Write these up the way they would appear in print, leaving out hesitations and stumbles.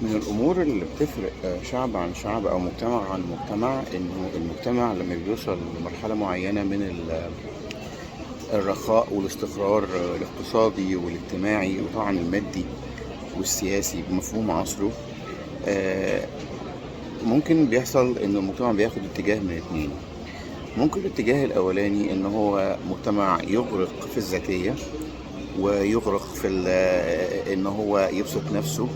من الأمور اللي بتفرق شعب عن شعب أو مجتمع عن مجتمع، إنه المجتمع لما بيوصل لمرحلة معينة من الرخاء والاستقرار الاقتصادي والاجتماعي وطبعا المادي والسياسي بمفهوم عصره، آه، ممكن بيحصل إن المجتمع بياخد اتجاه من اتنين. ممكن الاتجاه الأولاني إن هو مجتمع يغرق في الذاتية ويغرق في إن هو يبسط نفسه،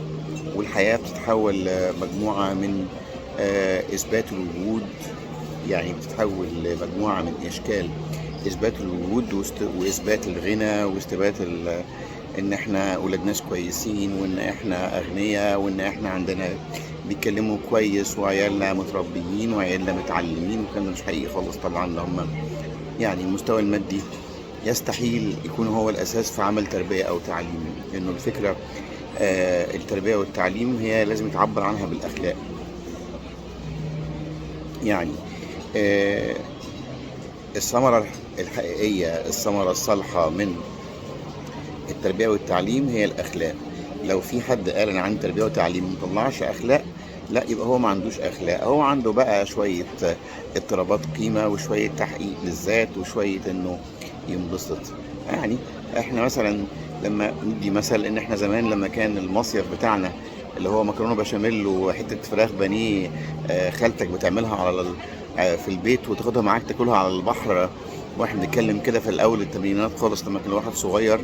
والحياة بتتحول لمجموعة من إثبات الوجود، يعني بتتحول لمجموعة من أشكال إثبات الوجود وإثبات الغنى وإثبات إن إحنا أولاد ناس كويسين، وإن إحنا أغنياء، وإن إحنا عندنا بيتكلموا كويس، وعيالنا متربيين وعيالنا متعلمين، والكلام ده مش حقيقي خالص طبعا. لهم يعني المستوى المادي يستحيل يكون هو الأساس في عمل تربية أو تعليم، إنه الفكرة التربية والتعليم هي لازم يتعبر عنها بالأخلاق. يعني الثمرة الحقيقية، الثمرة الصالحة من التربية والتعليم هي الأخلاق. لو في حد قال أنا عندي تربية وتعليم مطلعش أخلاق، لا، يبقى هو ما عندوش أخلاق، هو عنده بقى شوية اضطرابات قيمة وشوية تحقيق للذات وشوية إنه ينبسط. يعني إحنا مثلا لما ندي مثل إن إحنا زمان لما كان المصيف بتاعنا اللي هو مكرونة بشاميل وحتة فراخ بانيه، خالتك بتعملها على في البيت وتاخدها معاك تاكلها على البحر، واحنا بنتكلم كده في الاول التمرينات خالص لما كان الواحد صغير،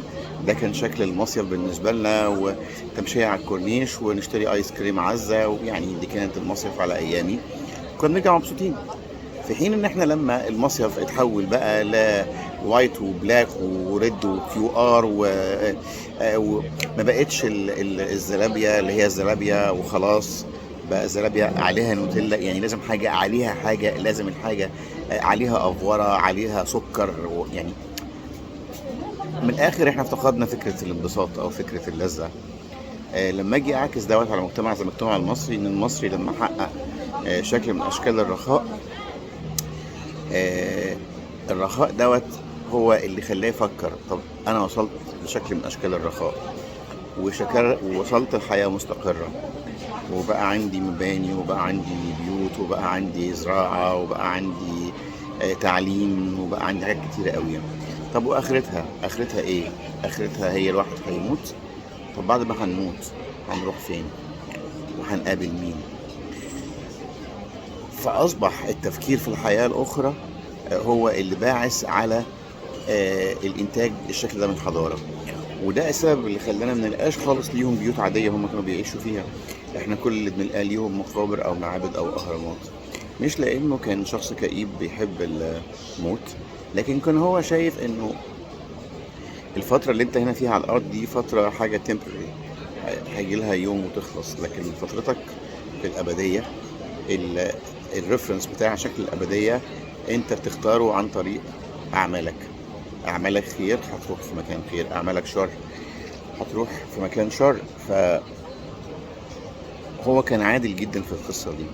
ده كان شكل المصيف بالنسبة لنا، وتمشيه على الكورنيش ونشتري ايس كريم عزه، ويعني دي كانت المصيف على ايامي، كنا بنرجع مبسوطين. في حين ان احنا لما المصيف اتحول بقى ل white و black و red و QR وما بقتش الزلابيه اللي هي الزلابيه وخلاص، بقى زلابيه عليها نوتيلا، يعني لازم حاجة عليها حاجة، لازم الحاجة عليها افوره، عليها سكر، يعني من الاخر احنا افتقدنا فكرة الانبساط او فكرة اللذة. لما اجي اعكس دوت على مجتمع زي المجتمع المصري، ان المصري لما حقق شكل من اشكال الرخاء، الرخاء دوت هو اللي خلاه يفكر، طب انا وصلت لشكل من اشكال الرخاء ووصلت لحياة مستقرة، وبقى عندي مباني، وبقى عندي بيوت، وبقى عندي زراعة، وبقى عندي تعليم، وبقى عندي حاجات كتيرة قوي. طب واخرتها؟ اخرتها ايه؟ اخرتها هي الواحد هيموت. طب بعد ما هنموت هنروح فين؟ وهنقابل مين؟ فأصبح التفكير في الحياة الأخرى هو اللي باعث على الإنتاج الشكل ده من الحضارة. وده السبب اللي خلانا ما نلقاش خالص ليهم بيوت عادية هم كانوا بيعيشوا فيها، احنا كل اللي بنلقاه ليهم مقابر أو معابد أو أهرامات. مش لأنه كان شخص كئيب بيحب الموت، لكن كان هو شايف إنه الفترة اللي انت هنا فيها على الأرض دي فترة حاجة temporary، هيجي لها يوم وتخلص، لكن فترتك في الأبدية، ال reference بتاع شكل الأبدية انت بتختاره عن طريق أعمالك. أعمالك خير هتروح في مكان خير، أعمالك شر هتروح في مكان شر. فهو كان عادل جدا في القصة دي.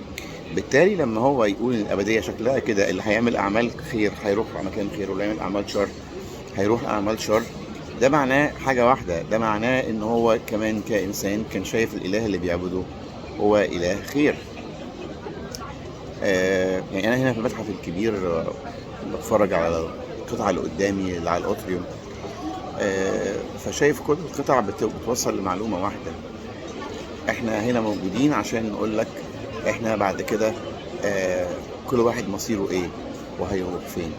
بالتالي لما هو يقول إن الأبدية شكلها كده، اللي هيعمل أعمال خير هيروح على مكان خير، واللي هيعمل أعمال شر هيروح أعمال شر، ده معناه حاجة واحدة، ده معناه إن هو كمان كإنسان كان شايف الإله اللي بيعبده هو إله خير. يعني أنا هنا في المتحف الكبير، بتفرج على القطعة اللي قدامي اللي على الأوتريوم، فشايف كل القطع بتوصل لمعلومة واحدة، احنا هنا موجودين عشان نقول لك احنا بعد كده، كل واحد مصيره ايه وهيروح فين.